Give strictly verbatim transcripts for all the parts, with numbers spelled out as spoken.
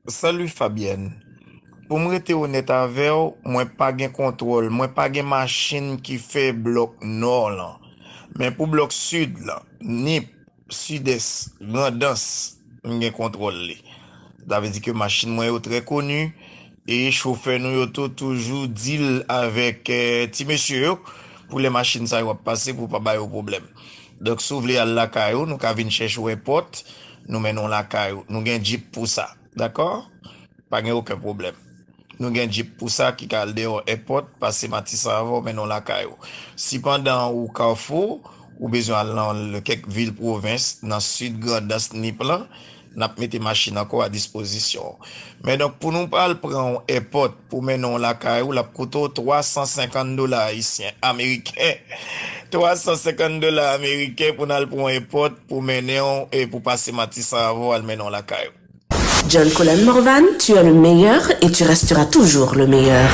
Salut Fabienne. Pou m rete onèt avè w, mwen pa gen kontwòl, mwen pa gen machin ki fè blòk nò lan. Men pou blòk sid lan, Nip, Sidès, Grandans, m gen kontwòl li. Sa vle di ke machin mwen yo trè koni e chofè nou yo tou toujou deal avèk eh, ti mesye yo pou lè machin sa yo ap pase pou pa ba yo pwoblèm. Donk si w vle al lakay ou, nou ka vin chèche w èpòt, nou mennen w lakay ou. Nou gen djip pou sa. Dakò? Pa gen okenn pwoblèm. Nou gen djip pou sa ki ka al deyò èpòt, pase Matisan avè w, mennen w lakay ou. Si pandan ou Kafou, ou bezwen al nan kèk vil pwovens, nan sid Grandans, Nip lan, n ap mete machin ankò a dispozisyon w. Men donk, pou nou al pran w èpòt, pou mennen w lakay ou, l ap koute w twa san senkant dola ayisyen, ameriken. Twa san senkant dola ameriken pou n al pran w èpòt, pou mennen w, e pou pase Matisan avè w, al mennen w lakay ou. John Colem Morvan, tu es le meilleur et tu resteras toujours le meilleur.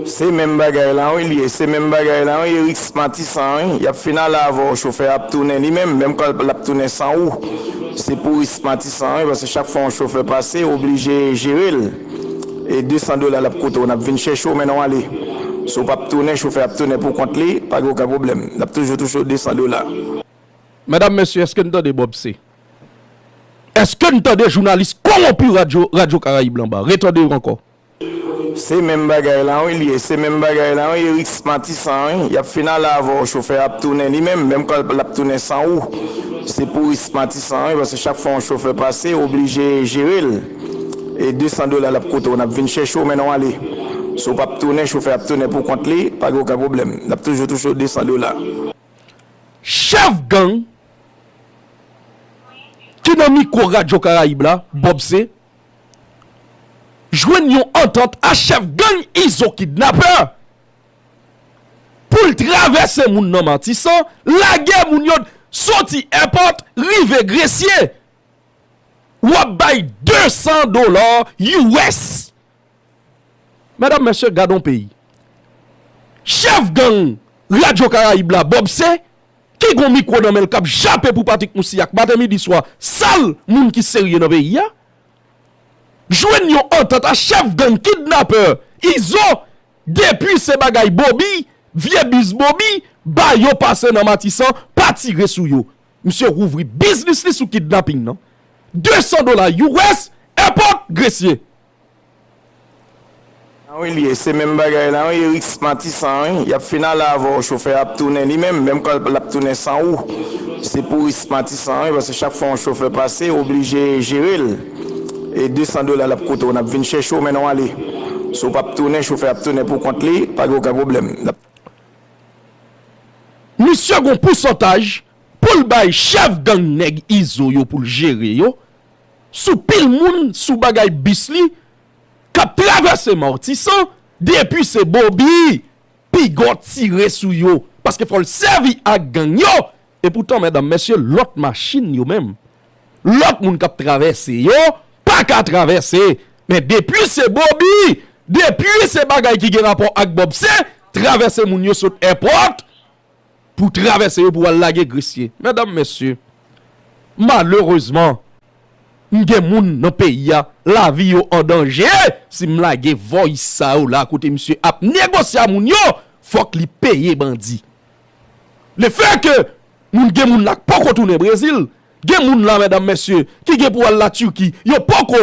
Se menm bagay la wi li ye, se menm bagay la wi, Eric Matisan wi, y ap fin ale avè w, chofè a ap tounen li menm, menm kan l ap tounen san ou. Se pou Eric Matisan wi, paske chak fwa yon chofè pase, ou oblije jere l. E de san dola l ap koute w, n ap vin chèche w, mennen w ale. Si w p ap tounen, chofè a ap tounen pou kont li, pa gen okenn pwoblèm. N ap toujou touche w de san dola. Medam, mesye, èske n tande Bob C? Èske n tande jounalis kowonpi Radyo, Radyo Karayib la anba? Retande yo ankò. Se menm bagay la wi li ye, se menm bagay la wi, Eric Matisan wi, y ap fin ale avè w, chofè a ap tounen li menm, menm kan l ap tounen san ou. Se pou Eric Matisan wi, paske chak fwa yon chofè pase, ou oblije jere l. E de san dola l ap koute w, n ap vin chèche w, mennen w ale. Si w p ap tounen, chofè a ap tounen pou kont li, pa gen okenn pwoblèm. N ap toujou touche w de san dola. Chèf gang ki nan mikwo Radyo Karayib la, Bob C, jwenn yon antant a chèf gang Izo Kidnapè pou l travèse moun nan Matisan, lage moun yo soti èpòt, rive Gresye. W ap bay de san dola U S. Medam, mesye, gad on peyi. Chèf gang Radyo Karayib la, Bob C, ki gon mikwo nan men l k ap jape pou Patrick Moussaillak maten, midi, swa, sal moun ki serye nan peyi a, jwenn yon antant a chèf gang kidnapè Izo, depi se bagay Bobi, vye biz Bobi, ba yo pase nan Matisan, pa tire sou yo. Misye rouvri biznis li sou kidnaping nan. De san dola U S, èpòt, Gresye. Wi li ye, se menm bagay la wi, Eric Matisan wi, y ap fin ale avè w, chofè a ap tounen li menm, menm kan l ap tounen san ou. Se pou Eric Matisan wi, paske chak fwa yon chofè pase, ou oblije jere l. E de san dola l ap koute w, n ap vin chèche w, mennen w ale. Si w p ap tounen, chofè a ap tounen pou kont li, pa gen okenn pwoblèm. N ap Misye gon pousantaj pou l bay chèf gang nèg Izo yo pou l jere yo, sou pil moun, sou bagay bis li, k ap travèse Matisan, depi se Bobi, piga w tire sou yo, paske fò l sèvi ak gang yo, epoutan, medam, mesye, lòt machin yo menm, lòt moun k ap travèse yo, pa ka travèse, men depi se Bobi, depi se bagay ki gen rapò ak Bob C, travèse moun yo sot èpòt, pou travèse yo pou al lage Gresye. Medam, mesye, malerezman, m gen moun nan peyi a, lavi yo an danje si m lage voice sa yo la kote misye ap negosye a moun yo, fòk li peye bandi. Lefètke moun gen moun la k poko tounen Brezil, gen moun la, medam, mesye, ki gen pou al Latiki, yo poko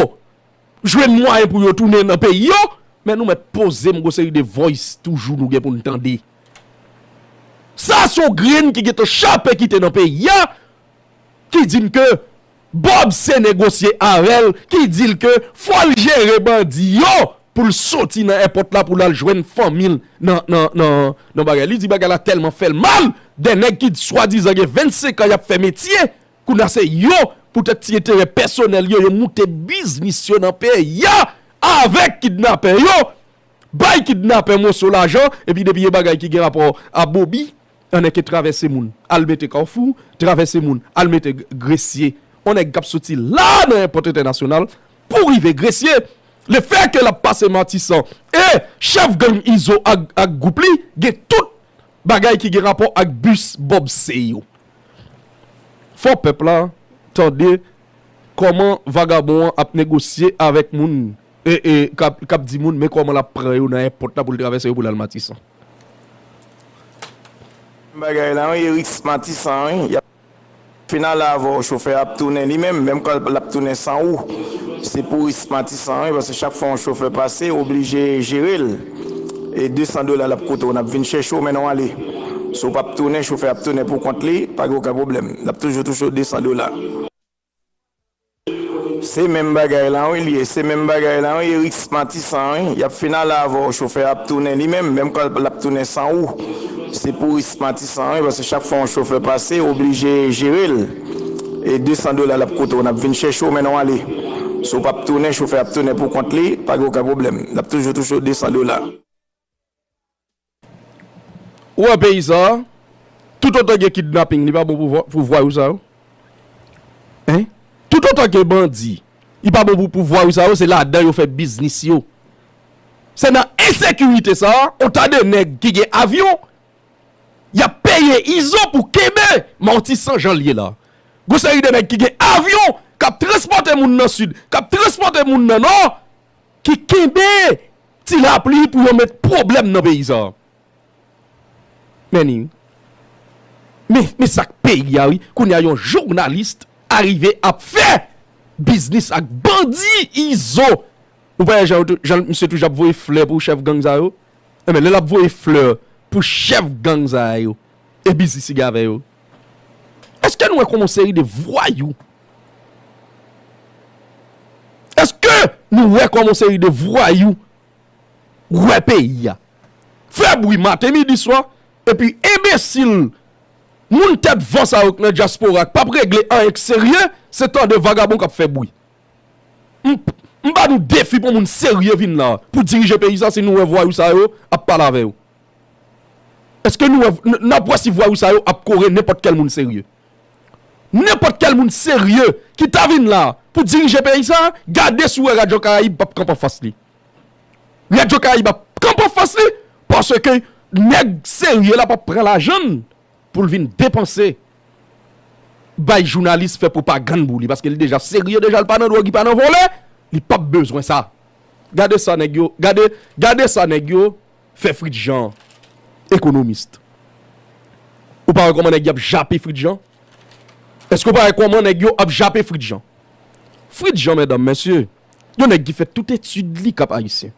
jwenn mwayen pou yo tounen nan peyi yo, men nou mèt poze m gon seri de voice toujou nou gen pou n tande. Sa se yon grenn ki gentan chape kite nan peyi a, ki di n ke Bob C negosye avè l, ki di l ke fò l jere bandi yo pou l soti nan èpòt la pou l al jwenn fanmi l nan, nan, nan, nan bagay. Li di bagay la tèlman fè l mal, de nèg ki swadizan gen vennsenk an y ap fè metye, Kounye a se yo, poutèt ti enterè pèsonèl yo, yo moute biznis yo nan peyi a avèk kidnapè yo, bay kidnapè moso lajan, epi depi gen bagay ki gen rapò a Bobi, annik travèse moun al mete Kafou, travèse moun al mete Gresye. On nèg k ap soti la nan èpòt entènasyonal pou rive Gresye, lefètke l ap pase Matisan, e chèf gang Izo ak, ak gwoup li gen tout bagay ki gen rapò ak bis Bob C yo. Fò pèp la tande kòman vagabon an ap negosye avèk moun, e, e, k ap, k ap di moun, men kòman l ap pran yo nan èpòt la pou l travèse yo pou l al Matisan. Bagay la, wi, risk Matisan, wi. Y ap fin ale avè w, chofè a ap tounen li menm, menm kan l ap tounen san ou. Se pou risk Matisan, wi, paske chak fwa yon chofè pase, oblije jere l. E de san dola l ap koute w, n ap vin chèche w, mennen w ale. Si w p ap tounen, chofè a ap tounen pou kont li, pa gen okenn pwoblèm. L ap toujou touche w de san dola. Se menm bagay la, wi, li ye. Se menm bagay la, wi, e risk Matisan, wi. Y ap fin ale avè w, chofè a ap tounen li menm, menm kan l ap tounen san ou. Se pou risk Matisan, wi, paske chak fwa yon chofè pase, oblije jere l. E de san dola l ap koute w, n ap vin chèche w, mennen w ale. Si w p ap tounen, chofè a ap tounen pou kont li, pa gen okenn pwoblèm. L ap toujou touche w de san dola. Ou wè peyi sa a, toutotan gen kidnaping, li pa bon pou vwa-, pou vwayou sa yo. Hein? Toutotan gen bandi, li pa bon pou, pou vwayou sa yo, se ladan yo fè biznis yo. Se nan ensekirite sa a, on ta de nèg ki gen avyon, y ap peye Izo pou kenbe Matisan jan l ye la. Gon seri de nèg ki gen avyon, k ap transpòte moun nan sid, k ap transpòte moun nan nò, ki kenbe Ti Lapli pou yo met pwoblèm nan peyi sa a. Men ni, men, men sa k peyi a, wi. Kounye a, yon jounalis arive ap fè biznis ak bandi Izo. Ou pa wè jan yo tou-, jan misye toujou ap voye flè pou chèf gang sa yo? Enben, lè l ap voye flè pou chèf gang sa yo, e biznis li gen avè yo. Èske nou wè kòman yon seri de vwayou? Èske nou wè kòman yon seri de vwayou wè peyi a? Fè bri maten, midi, swa, epi enbesil, moun tèt van sa yo k nan dyaspora k p ap regle anyen k serye, se tande vagabon k ap fè bri. M, m ba nou defi pou moun serye vin la pou dirije peyi sa, si nou wè vwayou sa yo ap pale avè yo. Èske nou wè, n, n ap wè si vwayou sa yo ap kore nenpòt kèl moun serye? Nenpòt kèl moun serye ki ta vin la pou dirije peyi sa, gade si w wè Radyo Karayib p ap kanpe anfas li. Radyo Karayib ap kanpe anfas li, paske nèg serye la p ap pran lajan l pou l vin depanse, bay jounalis fè pwopagann pou li, paske li deja serye, deja l pa nan dwòg, li pa nan vòlè, li p ap bezwen sa. Gade sa nèg yo, gade, gade sa nèg yo fè Fritz Jean, ekonomis. Ou pa wè kòman nèg y ap jape Fritz Jean? Èske ou pa wè kòman nèg yo ap jape Fritz Jean? Fritz Jean, medam, mesye, yon nèg ki fè tout etid li Kap Ayisyen.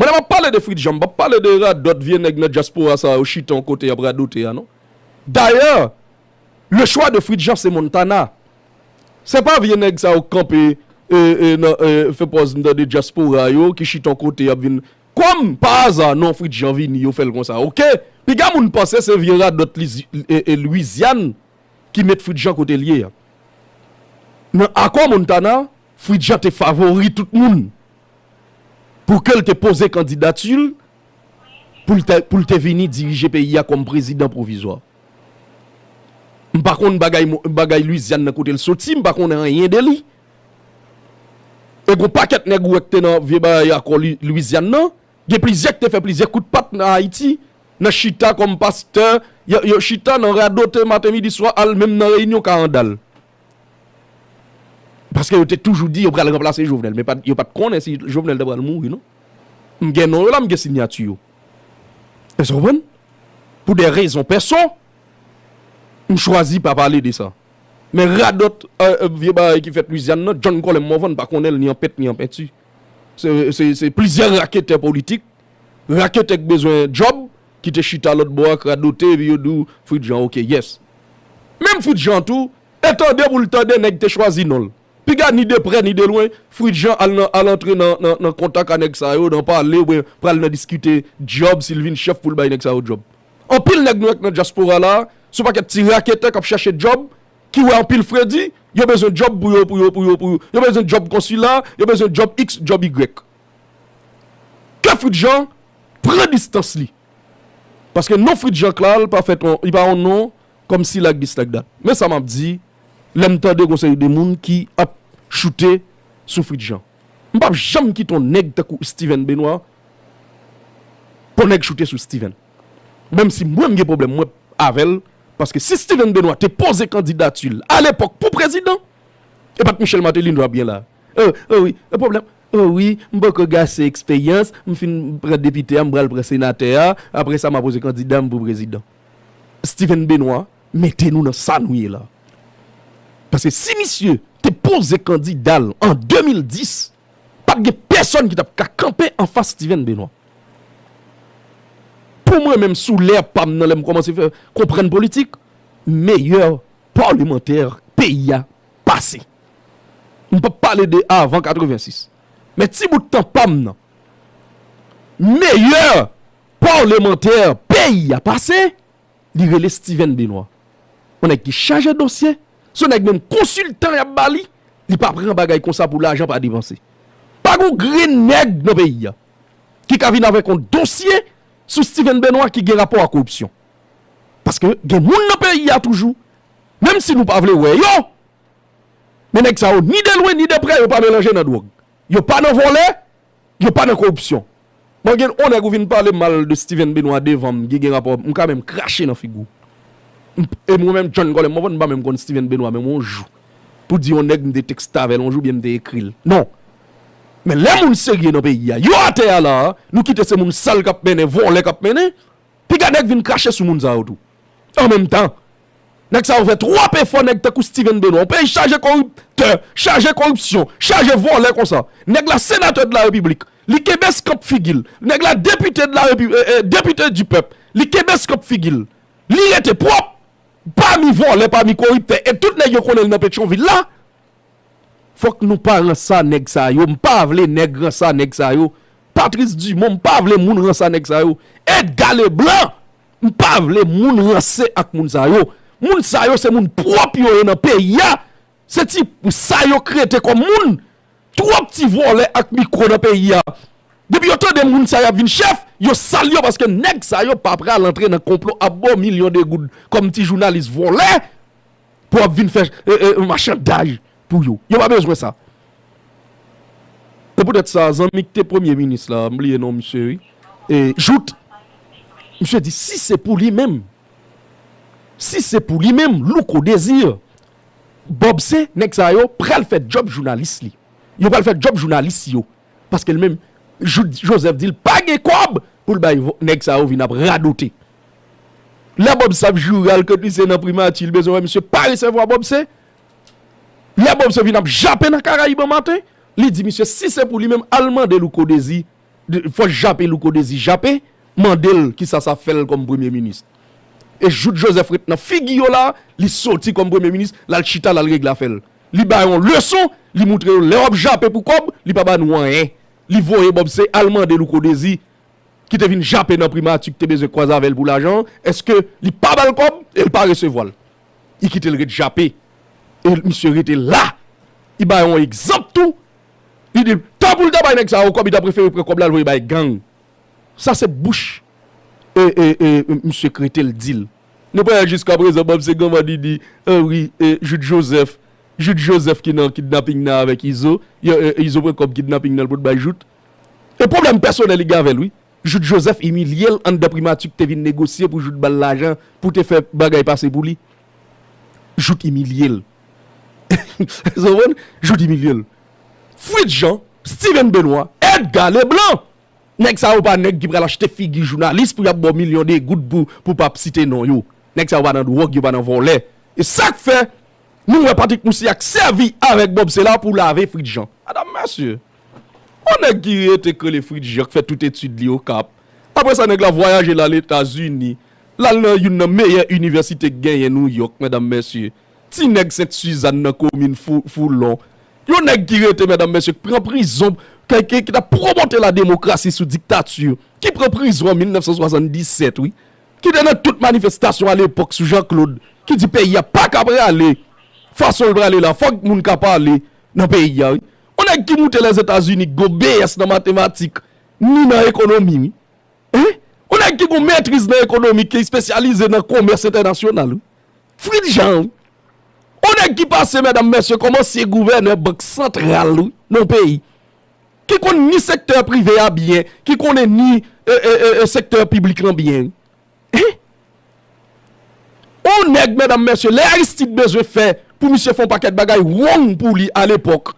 Mwen, lè m ap pale de Fritz Jean, m p ap pale de radòt vye nèg nan dyaspora sa yo chita yon kote y ap radote a, non. Dayè, le choix de Fritz Jean, se Montana. Se pa vye nèg sa yo k kanpe, e, e, nan, e, fè pòz m tande dyaspora yo, ki chita yon kote y ap vin. Kòm pa aza, non, Fritz Jean vini, yo fè l konsa, oke? Piga moun panse se vye radòt Lizi-, e, e, Lwizyàn ki met Fritz Jean kote l ye a. Nan akò Montana, Fritz Jean te favori tout moun pou ke l te poze kandidati l pou l te, pou l te vini dirije peyi a kòm prezidan pwovizwa. M pa konn bagay mo-, bagay Lwizyàn nan kote l soti, m pa konnen anyen de li. E gon pakèt nèg ou wè k te nan vye bagay akò Li-, Lwizyàn nan, gen plizyè k te fè plizyè kout pat nan Ayiti, nan chita kòm pastè, yo, yo chita nan radote maten, midi, swa, al menm nan reyinyon ka randal. Paske yo te toujou di yo pral ranplase Jovenel, men pa t, yo pa t konnen si Jovenel te pral mouri, non. M gen non yo la, m gen siyati yo. Èske w konprann? Pou de rezon pèso, m chwazi pa pale de sa. Men radòt, e, e, vye bagay ki fèt Lwizyàn nan, John Colem Morvan pa konnen l ni an pent ni an penti. Se, se, se plizyè raketè politik, raketè k bezwen djòb, ki te chita lòt bò a, k radote, epi yo di w, Fritz Jean, oke, yes. Menm Fritz Jean tou, e tande pou l tande nèg te chwazi non l. Piga ni de prè, ni de lwen, Fritz Jean al nan, al antre nan, nan, nan kontak a nèg sa yo, nan pale, oubyen pral nan diskite djòb, si l vin chèf pou l bay nèg sa yo djòb. Anpil nèg nou wè k nan dyaspora la, se yon pakèt ti raketè k ap chèche djòb, ki wè anpil fredi, yo bezwen djòb pou yo, pou yo, pou yo, pou yo. Yo bezwen djòb konsila, yo bezwen djòb X, djòb Y. Ke Fritz Jean pran distans li. Paske non Fritz Jean Claude pa fèt on, li pa on non kòmsi like this, like that. Men sa m ap di, lè m tande gon seri de moun ki ap choute sou Fritz Jean. M p ap janm kite on nèg tankou Steven Benoît pou on nèg choute sou Steven. Menm si mwen m gen pwoblèm mwen avè l, paske si Steven Benoît te poze kandidati l alepòk pou prezidan, E pa t Michel Martelly nou t ap gen la. Oh, oh wi, e pwoblèm. Oh wi, m poko gen ase eksperyans, m fin pran depite a, m pral pran senatè a, apre sa m a poze kandida m pou prezidan. Steven Benoît, mete nou nan sa nou ye la. Paske si misye te poze kandida l an de mil dis, pa t gen pèsòn ki t ap ka kanpe anfas Steven Benoît. Pou mwen menm, sou lè pa m nan, lè m kòmanse fè konprann politik, meyè palemantè peyi a pase. M p ap pale de avan katrevensis. Men ti bout tan pa m nan, meyè palemantè peyi a pase, li rele Steven Benoît. Yon nèg ki chaje dosye, se yon nèg menm konsiltan y ap ba li, li pa pran bagay konsa pou lajan pa depanse. Pa gen yon grenn nèg nan peyi a ki ka vin avèk yon dosye sou Steven Benoît ki gen rapò a koripsyon. Paske gen moun nan peyi a toujou, menm si nou pa vle wè yo, men nèg sa yo, ni de lwen ni de prè, yo pa melanje nan dwòg. Yo pa nan vòlè, yo pa nan koripsyon. Mwen gen on nèg ou vin pale mal de Steven Benoît devan m, ki gen rapò, m ka menm krache nan figi w. M- E mwen menm, John Colem, mwen pa menm konn Steven Benoît menm on jou. Pou di yon nèg m te tekste avè l on jou, byen m te ekri l. Non. Men lè moun serye nan peyi a, yo atè a la, nou kite se moun sal k ap mennen, vòlè k ap mennen, piga nèg vin krache sou moun sa yo tou. An menm tan, nèg sa yo fè twòp efò, nèg tankou Steven Benoît, yon peyi chaje koriptè, chaje koripsyon, chaje vòlè konsa. Nèg la senatè de la repiblik, li kenbe skanp figi l. Nèg la depite de la repi- e, e, depite di pèp, li kenbe skanp figi l. Li rete pwòp pami vòlè, pami koriptè, e tout nèg yo konnen l nan Petyonvil la. Fòk nou pa ransa nèg sa yo. M pa vle nèg ransa nèg sa yo. Patrice Dumont, m pa vle moun ransa nèg sa yo. Edgar Leblanc, m pa vle moun ranse ak moun sa yo. Moun sa yo se moun pwòp yo ye nan peyi a. Se ti sa yo k rete kòm moun. Twòp ti vòlè ak mikwo nan peyi a. Depi yo tande moun sa y ap vin chèf, yo sal yo paske nèg sa yo pa pral antre nan konplo ap ba w milyon de goud kòm ti jounalis vòlè pou ap vin fè e, e, machandaj pou yo. Yo pa bezwen sa. Se poutèt sa, zanmi ki te premye minis la, m bliye non misye, wi. E, Jouthe, misye di si se pou li menm, si se pou li menm, Louko Désir, Bob C, nèg sa yo pral fè djòb jounalis li. Yo pral fè djòb jounalis yo. Paske l menm, Jouthe Joseph di l pa gen kòb pou l bay vo- nèg sa yo vin ap radote. Lè Bob C ap joure al kot misye nan primati, li bezwen wè misye pa resevwa Bob C. Lè Bob C vin ap jape nan Karayib an maten, li di misye si se pou li menm, al mande Louko Désir, de- fò jape Louko Désir jape, mande l kisa sa fè l kòm premye minis. E Jouthe Joseph ret nan figi yo la, li soti kòm premye minis, l al chita, l al regle afè l. Li ba yo yon leson, li moutre yo lè w ap jape pou kòb, li pa ba nou anyen. Li voye Bob C al mande Louko Désir, ki te vin jape nan primati, ki te bezwen kwaze avè l pou lajan, èske li pa ba l kòb e l pa resevwa l? Li kite l ret jape. E misye rete la. Li ba yo yon egzanp tou. Li di, tan pou l ta bay nèg sa yo kòb, li ta prefere pran kòb la, l voye bay gang. Sa se bouch e, e, e, misye k rete l di l. Nou pa wè jiskaprezan Bob C Granmadi di, ah wi, e, Jouthe Joseph, Jouthe Joseph ki nan kidnaping nan avèk Izo, yo, e, Izo pran kòb kidnaping nan l pot bay Jouthe. E pwoblèm pèsonèl li gen avè l, wi. Jouthe Joseph imilye l anndan primati ki te vin negosye pou Jouthe ba l lajan pou te fè bagay pase pou li. Jouthe imilye l. Ou konprann? Jouthe imilye l. Fritz Jean, Steven Benoît, Edgar Leblanc. Nèg sa yo pa nèg ki pral achte figi jounalis pou y ap ba w milyon de goud pou, pou pa site non yo. Nèg sa yo pa nan dwòg, yo pa nan vòlè. E sa k fè nou wè Patrick Moussaillard sèvi avèk Bob C la pou lave Fritz Jean. Medam, mesye, yon nèg ki rete k rele Fritz Jean, k fè tout etid li Okap. Apre sa, nèg la vwayaje l al Etazini. L al nan youn nan meyè inivèsite k genyen Nouyòk, medam, mesye. Ti nèg Sent Sizàn nan komin Fou- Foulon. Yon nèg ki rete, medam, mesye, k pran prizon, ki, ki, ki t ap pwomote la demokrasi sou diktati, ki pran prizon an mil nèf san swasanndisèt, wi. Ki te nan tout manifestasyon alepòk sou Jean Claude, ki di peyi a pa ka prale fason l prale la, fòk moun ka pale nan peyi a, wi. Yon nèg ki moute Lèzetazini, ki gon B S nan matematik, ni nan ekonomi, wi. Hein? Yon nèg ki gon metriz nan ekonomi, ki espesyalize nan komès entènasyonal, wi. Fritz Jean, wi. Yon nèg ki pase, medam, mesye, kòm ansyen gouvènè bank santral, wi, nan yon peyi. Ki konn ni sektè prive a byen, ki konnen ni, e, e, e, e, sektè piblik lan byen, wi. Hein? Yon nèg, medam, mesye, lè Aristide bezwen fè pou misye fè yon pakèt bagay wrong pou li alepòk.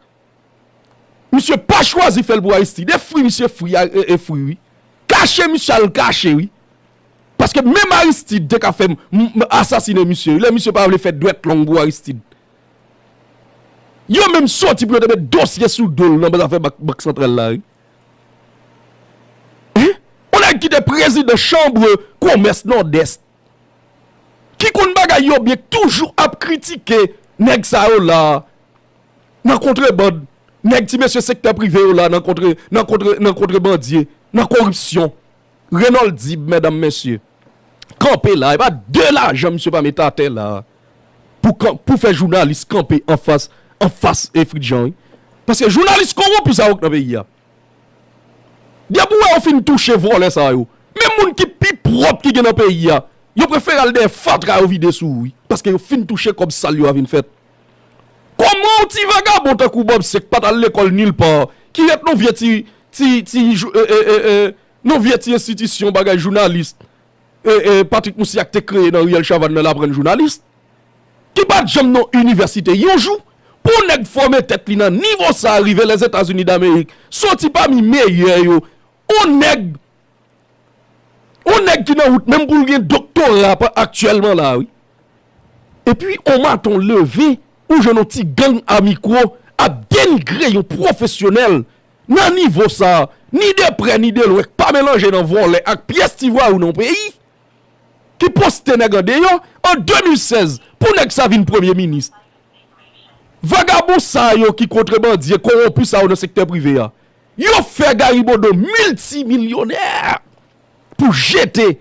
Misye pa chwazi fè l pou Aristide. E fri misye fri, a- e, e fri, wi. Kache misye al kache, wi. Paske menm Aristide te ka fè m, m, m asasinen misye, wi. Lè misye pa vle fè dwèt long pou Aristide. Yo menm soti pou yo te met dosye sou do l nan zafè bank, bank santral la, wi. Hein? Yon nèg ki te prezidan chanbre komès Nòdès, ki konn bagay yo byen, k toujou ap kritike nèg sa yo la nan kontrebann, nèg ti mesye sektè prive yo la nan kontre, nan kontre, nan kontrebandye, nan koripsyon. Renold Dib, medam, mesye, kanpe la, e pa de lajan misye pa met atè la pou, kan- pou fè jounalis kanpe anfas, anfas e Fritjan, wi. Paske jounalis kowonpi sa yo k nan peyi a. Depi w wè yo fin touche vòlè sa yo, menm moun ki pi pwòp ki gen nan peyi a, yo prefere al dèyè fatra yo vide sou ou, wi. Paske yo fin touche kòb sal yo a vin fèt. Kòman yon ti vagabon tankou Bob Sek pa t al lekòl nil pa, ki ret nan vye ti, ti, ti, jou- e, e, e, e, nan vye ti enstitisyon bagay jounalis, e, e, Patrick Moussac te kreye nan Riyèl Chavann nan, l aprann jounalis, ki pa t janm nan inivèsite yon jou, pou yon nèg fòme tèt li nan nivo sa a, rive Lèzetazini Damerik, soti pami meyè yo, yon nèg, yon nèg ki nan wout menm pou l gen doktora pa- aktyèlman la, wi. Epi, on maton leve, ou jwenn yon ti gang a mikwo ap denigre yon pwofesyonèl nan nivo sa a, ni de prè ni de lwen, k pa melanje nan vòlè ak pyès ti vwayou nan peyi, ki poste nèg andeyò an de mil sèz pou nèg sa vin premye minis. Vagabon sa yo ki kontrebandye, kowonpi sa yo nan sektè prive a, yo fè Gary Bodeau miltimilyonè pou jete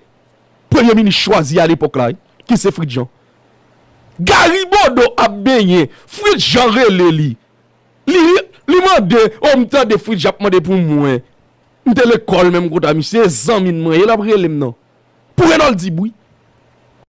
premye minis chwazi alepòk la, wi, ki se Fritjan. Gary Bodeau ap benyen, Fritjan rele li. Li, li mande, o, m tande Fritjan ap mande pou mwen. M te lekòl menm kote a misye, e zanmi n mwen ye, l ap rele m nan. Pou Renold Dib, wi.